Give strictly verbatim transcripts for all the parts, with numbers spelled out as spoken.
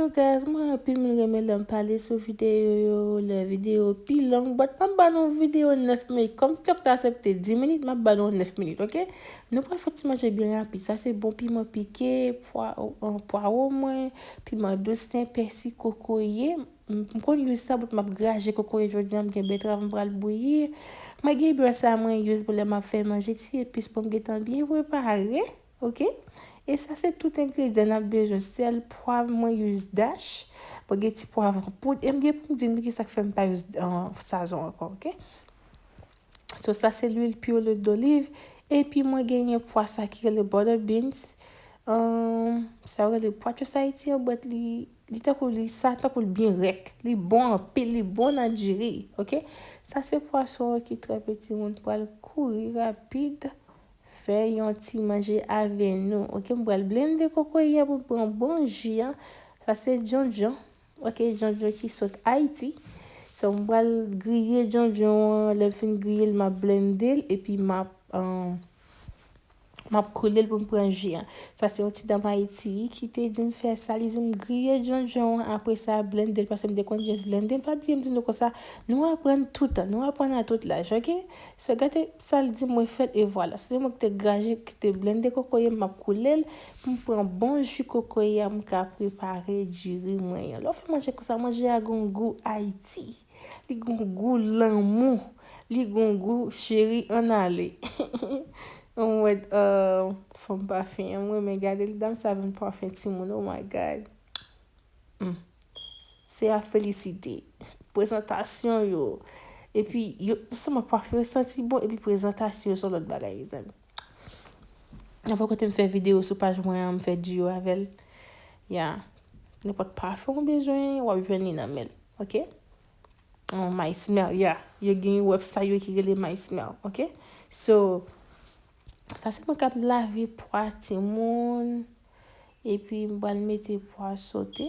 So guys, mwen anpil moun renmen lè m pale sou videyo yo, lè videyo pi long, but m ap ba nou videyo nèf minit. Kòm TikTok ta aksepte dis minit, m ap ba nou nèf minit, oke? Nou pral fè ti manje byen rapid. Sa se bon piman pike, pwa, pwawo mwen, piman dous, ten, pèsi, kokoye. M konn use sa, but m ap graje kokoye jodi a, m gen bètrav, m pral bouyi. Mwen gen bè sa mwen use pou lè m ap fè manje, ti epis pou m gentan byen prepare, oke? E sa se tout engredyan n ap bezwen, sèl, pwav, mwen use dash, mwen gen ti pwav an poud, e m gen pou m di nou ki sa k fè m pa use sazon ankò, oke? So, sa se lwil pure doliv. Epi mwen genyen pwa sa ki rele butter beans. Um, sa yo rele pwa Trust Haiti an, but li, li tankou li, sa tankou li byen rèk. Li bon anpil, li bon nan diri, oke? Sa se pwason an ki trè piti, moun pral kouri rapid. Fè yon ti manje avè nou, oke? M pral blende kokoye a pou m pran bon ji a. Sa se djondjon. Ok, djondjon ki sot Ayiti. So, m pral griye djondjon an. Lè m fin griye l, m ap blende l, epi m ap, um, m ap koule l pou m pran ji an. Sa se yon ti dam Ayiti ki te di m fè sa. Li di m griye djondjon an, apre sa, blende l, paske m te konn just blende l. Pa bliye m di nou konsa, nou aprann toutan, nou aprann a tout laj, ok? So, gade sa l di mwen fè l, e vwala. Se mwen ki te graje, ki te blende kokoye, m ap koule l. Pou m pran bon ji kokoye a, m ka prepare diri mwen an. Lè w fè manje konsa, manje a gon gou Ayiti. Li gon gou lanmou. Li gon gou cheri ann ale. Mwen, uh, fanm pafen an, mwen renmen gade l. Dam sa vann pafen timoun, oh my God. Hmm. Se a felisite. Prezantasyon yo. Epi, yo, sèlman pafen yo santi bon, epi prezantasyon yo se yon lòt bagay, mezanmi. Nenpòt kote m fè videyo sou paj mwen an, m fè duo avè l. Ya. Nenpòt pafen ou bezwen, w ap jwenn li nan men l. Ok? Oh, My Smell, ya. Yo gen yon website yo ki rele My Smell, ok? So, sa se mwen k ap lave pwa timoun. Epi m pral mete pwa sote.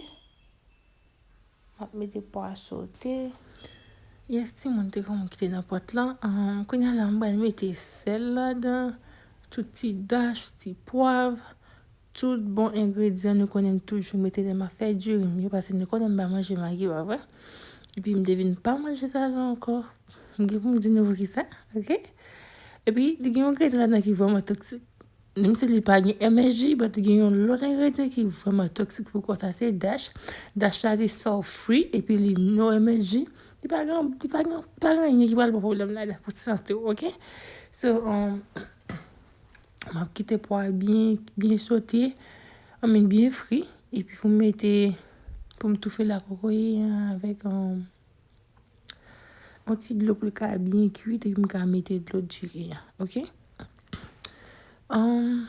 M ap mete pwa sote. Yes, timoun, te gen yon moun ki te nan pòt lan. Ahn, kounye a la, m pral mete sèl ladan, tout ti dash, ti pwav, tout bon engredyan nou konnen m toujou mete lè m ap fè diri m yo, paske nou konnen m pa manje magi, pa vre? Epi m te vin pa manje sazon ankò. M gen pou m di nou poukisa, ok? Epi, li gen yon engredyan ladan ki vrèman toksik. Menm si li pa gen M S G, but li gen yon lòt engredyan ki vrèman toksik pou kò, sa se dash. Dash la se salt free, epi li no M S G. Li pa gen, li pa gen, pa gen anyen ki pral ba w pwoblèm ladan pou sante w, ok? So, um, m ap kite pwa byen, byen sote, I mean, byen fri, epi pou m mete, pou m toufe la kokoye an avèk, um, yon ti dlo pou l ka byen kuit, epi m ka mete dlo diri an, ok? Um,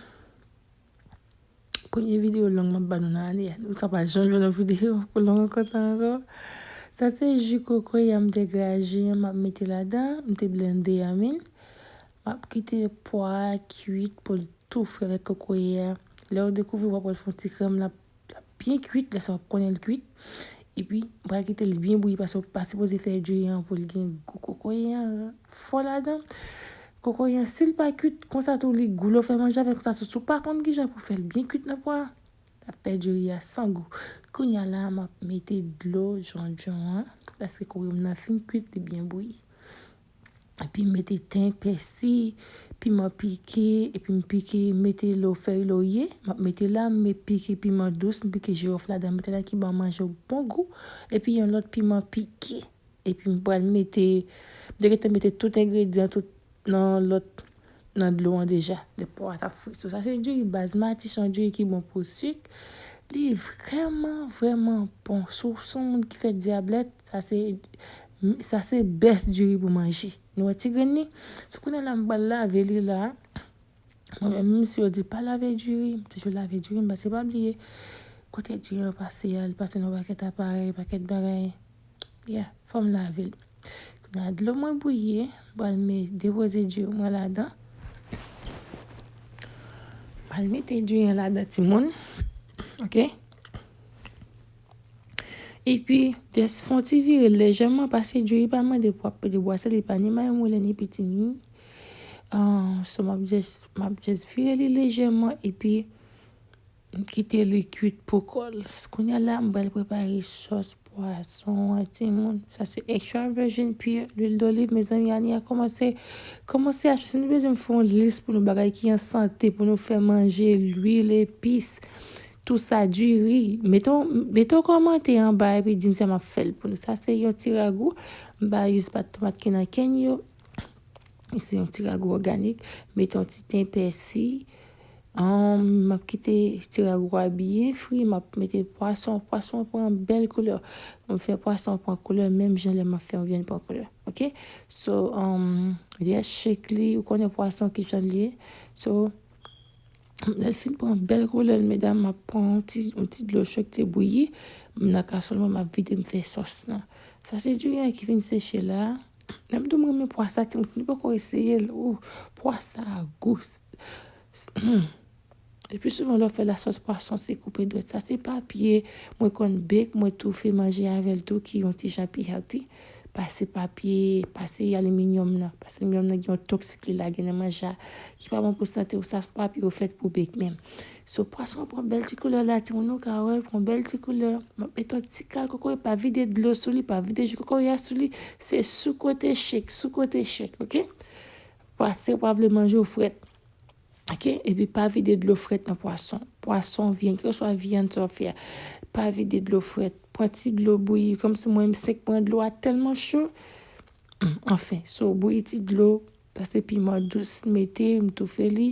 premye videyo long m ap ba nou nan ane a. Nou ka pa janm jwenn yon videyo pou long konsa ankò. Sa se ji kokoye a m te graje an, m ap mete ladan, m te blende a, I mean. M ap kite pwa a kuit pou l toufe avèk kokoye a. Lè w dekouvri w ap wè l fè yon ti krèm, l ap, l ap byen kuit, lè sa w ap konnen l kuit. Epi, m pral kite l byen bouyi paske w pa sipoze fè diri an pou l gen gou kokoye an fò ladan. Kokoye an, si l pa kuit, konsa tou li gou lè w fè manje avè l, konsa tou si w pa konn kijan pou fè l byen kuit nan pwa a, l ap fè diri a san gou. Kounye a la, m ap mete dlo djondjon an, paske kokoye m nan fin kuit, li byen bouyi. Epi m mete ten, pèsi, piman pike, epi m pike, mete lo fèy lorye, m ap mete la, m pike piman dous, m pike jiwòf ladan, mete la ki ban manje bon gou, epi yon lòt piman pike. Epi m pral mete, m te gentan mete tout engredyan, tout nan lòt, nan dlo an deja, lè pwa a t ap fri. So, sa se diri basmati, se yon diri ki bon pou sik. Li vrèman, vrèman bon. Si w se yon moun ki fè dyablèt, sa se, sa se best diri pou manje. Nou wè ti grenn li? So, kounye a la, m pral lave li la. Mwen menm, menm si yo di pa lave diri, m toujou lave diri m, paske pa bliye, kote diri an pase a, li pase nan pakèt aparèy, pakèt bagay. Yeah, fò m lave l. Kounye a dlo mwen bouyi, m pral me-, depoze diri mwen ladan. M pral mete diri an ladan, timoun. Ok? Epi, just fè yon ti vire lejèman, paske diri pa mande pou w ap pede bwase, li pa ni mayonnaise, ni pitimi. Ah, so, m ap just, m ap just vire li lejèman, epi m kite li kwit pou kò l. Kounye a la, m pral prepare sòs pwason an, timoun. Sa se extra virgin pure, lwil doliv. Mezanmi, Ania kòmanse, kòmanse achte. Si nou bezwen m fè yon lis pou nou bagay ki an sante, pou nou fè manje, lwil, epis, tou sa, diri. Mete yon, mete yon kòmantè anba epi di m sa m ap fè l pou nou. Sa se yon ti ragou. M pa use pat tomat ki nan kenn yo. Se yon ti ragou òganik. Mete yon ti ten pèsi. Um, m ap kite ti ragou a byen fri. M ap mete pwason. Pwason pran bèl koulè. M fè pwason pran koulè menm jan lè m ap fè yon vyann pran koulè. Ok? So, um, yes, shake li. Ou konnen pwason ki jan li ye. So, lè l fin pran bèl koulè l, medam, m ap pran yon ti, yon ti dlo cho ki te bouyi. M nan kaswòl mwen, m ap vide, m fè sòs lan. Sa se diri an ki vin seche la. Lè m di w m renmen pwa sa, timoun, si nou poko eseye l, ou, pwa sa a gou. Epi souvan lè w fè lasòs pwason, se koupe dwèt. Sa se papye, mwen konn bake, mwen tou fè manje avè l tou, ki yon ti jan pi healthy. Pase papye, pase aliminyòm nan. Pase aliminyòm nan gen yon toksik li lage nan manje a, ki pa bon pou sante w. Sa se papye yo fèt pou bake menm. So, pwason an pran bèl ti koulè la, timoun, nou ka wè, pran bèl ti koulè. M ap mete yon ti kal kokoye, pa vide dlo sou li, pa vide ji kokoye a sou li. Se sou kote shake, sou kote shake, ok? Pase w pa vle manje w frèt. Ok? Epi pa vide dlo frèt nan pwason. Pwason, vyann, kèlkeswa vyann sa w fè a. Pa vide dlo frèt. Pran ti dlo bouyi. Kòmsi mwen, m senk mwen dlo a tèlman cho. Anfen, so bouyi ti dlo, pase piman dous, mete, m toufe li.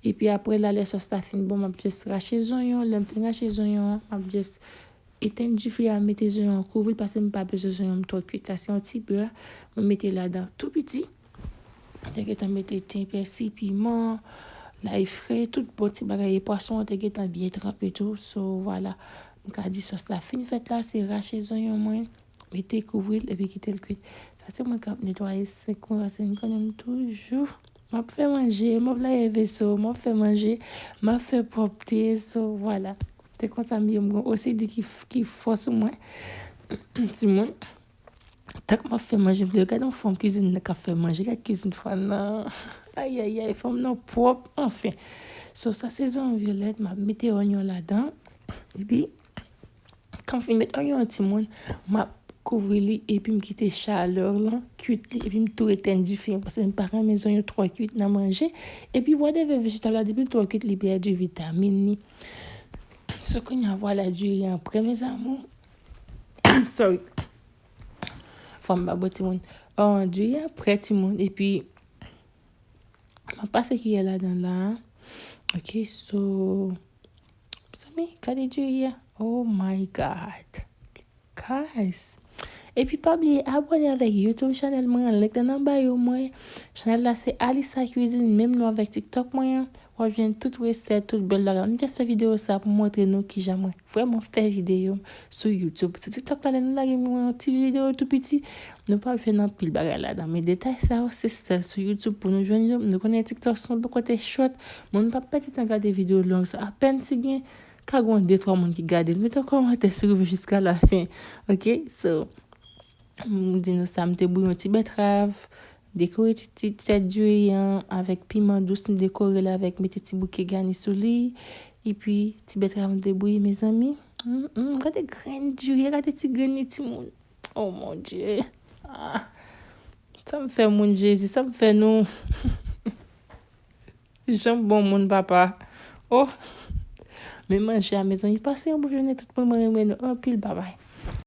Epi apre la, lè sòs la fin bon, m ap just rache zonyon. Lè m fin rache zonyon an, m ap just etenn dife a, mete zonyon an kouvri l, paske m pa bezwen zonyon m twò kwit. Sa se yon ti bè, mwen mete ladan tou piti. Te gentan mete ten, pèsi, piman, lay fre, tout bon ti bagay. E pwason an te gentan byen tranpe tou. So, vwala. M ka di sòs la fin fèt la, se rache zonyon mwen, mete kouvri l epi kite l kwit. Sa se mwen k ap netwaye senk mwen, paske m konnen m toujou, m ap fè manje, m ap lave veso, m ap fè manje, m ap fè pwòpte, so, vwala. Se konsa m ye, m gen yon O C D ki, ki fò sou mwen. Timoun, tank m ap fè manje, vle gade yon fanm kizin nan k ap fè manje, gade kizin fanm nan. Ayayay, fanm nan pwòp, anfen. So, sa se zonyon vyolèt, m ap mete onyon ladan. Epi, kan m fin met onyon an, timoun, m ap kouvri li, epi m kite chalè lan kwit li, epi m tou etenn dife an, paske m pa renmen zonyon twò kwit nan manje. Epi, whatever vejetab la, depi l twò kwit, li pèdi vitamin li. So, kounye a, vwala, diri an prè, mes amours. Sorry. Fò m pa bo timoun. Oh, diri an prè, timoun. Epi, m ap pase kiyè ladan la. Ok, so, mezanmi, gade diri a. Oh my God. Guys. Epi pa bliye abòne avèk YouTube channel mwen an, link nan nan bio mwen. Channel la se Alissa Cuisine, menm non avèk TikTok mwen an. W ap jwenn tout resèt, tout bèl bagay. M just fè videyo sa pou montre nou kijan mwen vrèman fè videyo sou YouTube. Sou TikTok la, lè nou lage mwen yon ti videyo tou piti, nou p ap jwenn anpil bagay ladan. Men detay sa yo, se sèl sou YouTube pou nou jwenn yo. Nou konnen TikTok se yon kote short. Moun p ap pèdi tan gade videyo long sa. Apèn si gen ka gen de twa moun ki gade l, mete yon kòmantè si w rive jiska lafen. Ok? So, m di nou sa, m te bouyi yon ti bètrav, dekore ti, ti tèt diri an avèk piman dous, m dekore l avèk, mete ti bouke gani sou li. Epi, ti bètrav m te bouyi, mezanmi. Mm, mm, gade grenn diri, gade ti grenn li, timoun. Oh mon Dieu. Ah. Sa m fè moun, Jezi, sa m fè nou. Janm bon moun, papa. Oh! Men manje a, mezanmi, pase yon bon jounen, tout moun, mwen renmen nou anpil, babay.